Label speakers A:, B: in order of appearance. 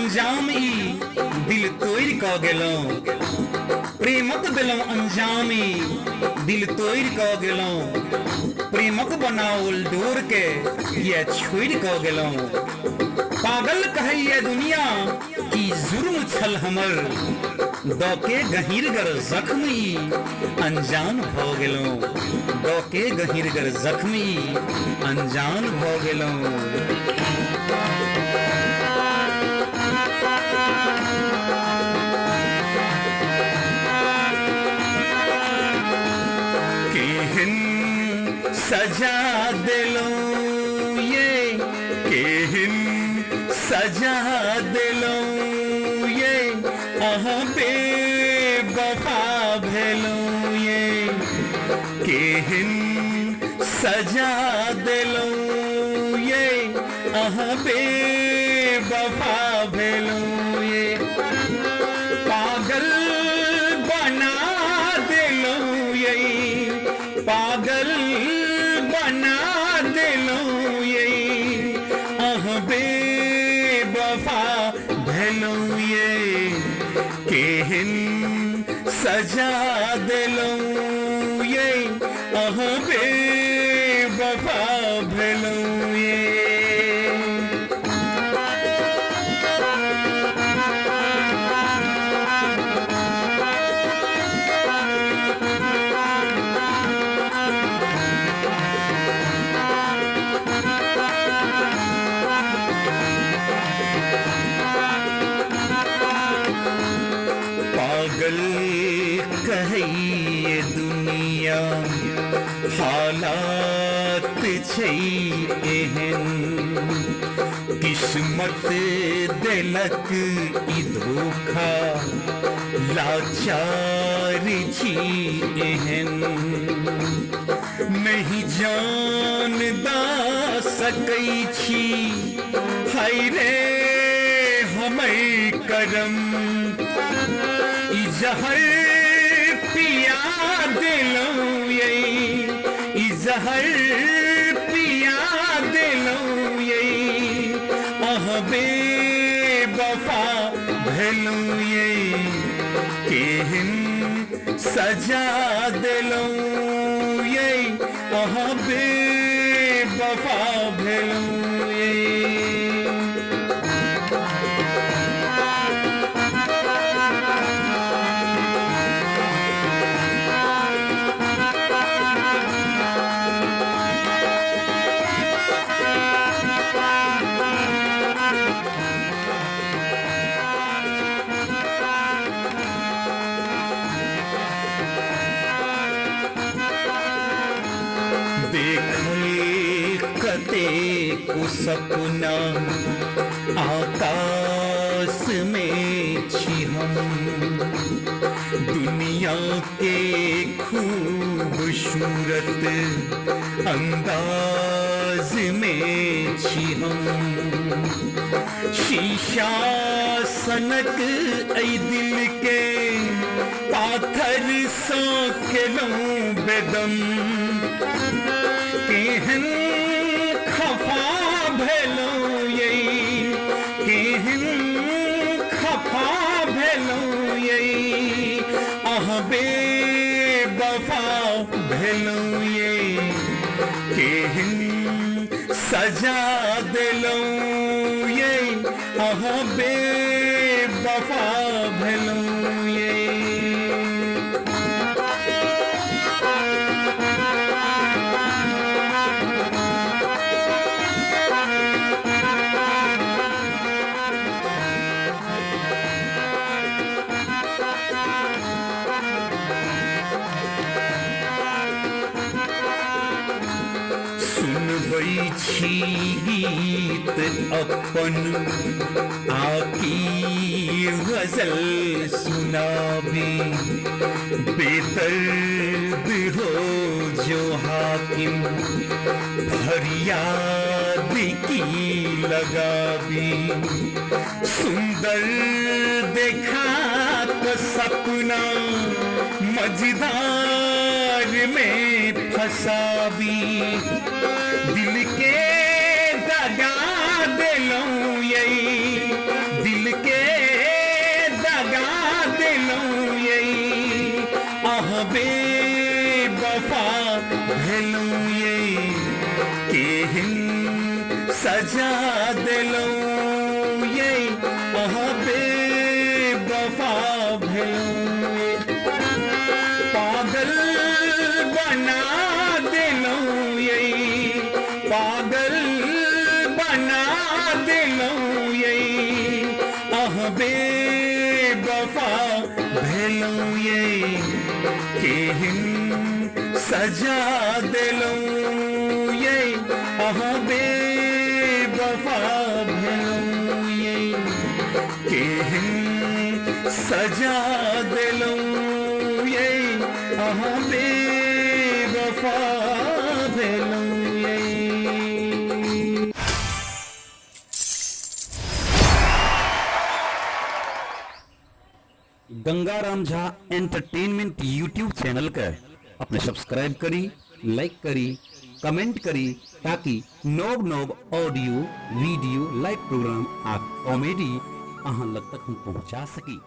A: अंजाम ई दिल तोड़ि कऽ गेलहुँ। प्रेमक देलहुँ अंजाम ई दिल तोड़ि कऽ गेलहुँ। प्रेमक बनाओल डोर के किए छोड़ि कऽ गेलहुँ। पागल कहैए दुनिया की जुर्म छल हमर, दऽ के गहींरगर जख्म ई अनजान भऽ गेलहुँ। दऽ के गहींरगर जख्म ई अनजान भऽ गेलहुँ। केहन सजा देलहुँ ये, केहन सजा देलहुँ ये, अहाँ बेवफा भेलहुँ ये। केहन सजा देलहुँ ये, अहाँ बेवफा भेलहुँ ये। पागल बना देलहुँ ये, पागल बना देलहुँ ये, अहाँ बेवफा भेलहुँ ये। केहन सजा देलहुँ ये, अहाँ बेवफा भेलहुँ ये। पागल कहैए दुनिया हालात छै एहन, किस्मत देलक ई धोखा लाचार छी एहन। नहि जान दा सकै छी हाय रे हमर करम, ई जहर पिया देलहुँ ये, ई जहर पिया देलहुँ ये, अहाँ बेवफा भेलहुँ ये। केहन सजा देलहुँ ये, अहाँ बेवफा भेलहुँ ये। देखल कतेको सपना आकाश में छी हम, दुनिया के खूबसूरत अंदाज में छी हम। शीशा सनक ऐ दिल के पाथर सँ केलहुँ बेदम, केहन खफा भेलहुँ ये, केहन खफा भेलहुँ ये, अहाँ बेवफा भेलहुँ ये। केहन सजा देलहुँ ये, अहाँ बेवफा भेलहुँ ये। सुनबै छी गीत अपन आकी गजल सुनाबी, बेदर्द हो जो हाकिम फरियाद की लगाबी। सुंदर देखा तो सपना मझधार में फसाबी, दिल के दगा देलहुँ ये, दिल देलहुँ यै, अहाँ बेवफा भेलहुँ यै, केहन सजा देलहुँ यै, अहाँ बेवफा भेलहुँ यै। पागल बना देलहुँ यै, पागल बना देलहुँ यै, अहाँ बेवफा भेलहुँ यै, केहन सजा देलहुँ यै, अहाँ बेवफा भेलहुँ यै, केहन सजा देलहुँ यै, अहाँ बेवफा भेलहुँ यै। Gangaram Jha entertainment YouTube channel के अपने सब्सक्राइब करी, लाइक करी, कमेंट करी, ताकि नव नव ऑडियो वीडियो लाइव प्रोग्राम आ कॉमेडी अहाँ लग तक हम पहुंचा सकी।